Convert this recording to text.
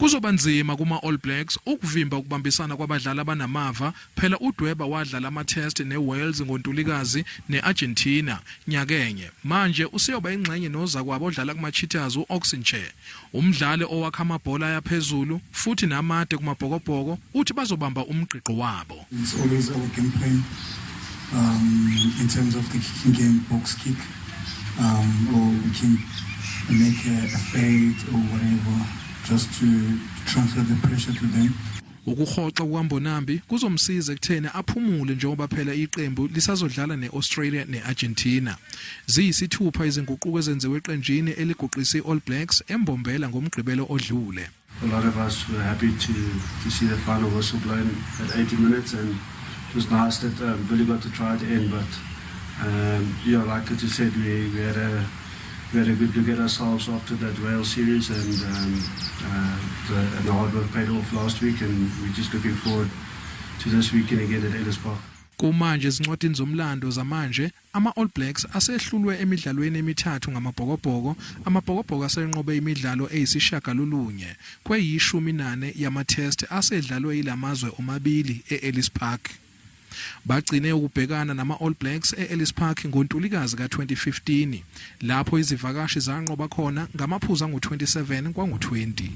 Kuzoba nzima kuma-All Blacks ukuvimba ukubambisana kwabadlali abanamava, phela uDweba wadlala ama-test ne-Wales ngoNtulikazi ne-Argentina nyakenye. Manje useyoba ingxenye nozakwabo odlala kuma-Cheetahs u-Ox Nche. Umdlali owakha amabhola aya phezulu futhi namade kumaBhokobhoko uthi bazobamba umgqigqo wabo. It's always our game plan in terms of the kicking game, box kick, or we can make a fade or whatever just to transfer the pressure to them. Ukuhoxa kukaMbonambi kuzomsiza ekutheni aphumule njengoba phela iqembu lisazodlala ne-Australia ne-Argentina. Ziyisithupha izinguquko ezenziwe eqenjini eliguqise i-All Blacks eMbombela ngoMgqibelo odlule. A lot of us were happy to see the final whistle blown at 80 minutes, and it was nice that Billy got to try at the end. But yeah, like you said, we had a good look at ourselves after that Wales series, and the hard work paid off last week, and we're just looking forward to this weekend again at Ellis Park. Kumanje ezincwadini zomlando zamanje ama-All Blacks asehlulwe emidlalweni emithathu ngamaBhokobhoko. AmaBhokobhoko asenqobe imidlalo eyisishiyagalolunye kweyishumi nane yama-test asedlalwe yilamazwe omabili e-Ellis Park. Bagcine ukubhekana nama-All Blacks e-Ellis Park ngoNtulikazi ka-2015 lapho izivakashi zanqoba khona ngamaphuzu angu-27 kwangu-20.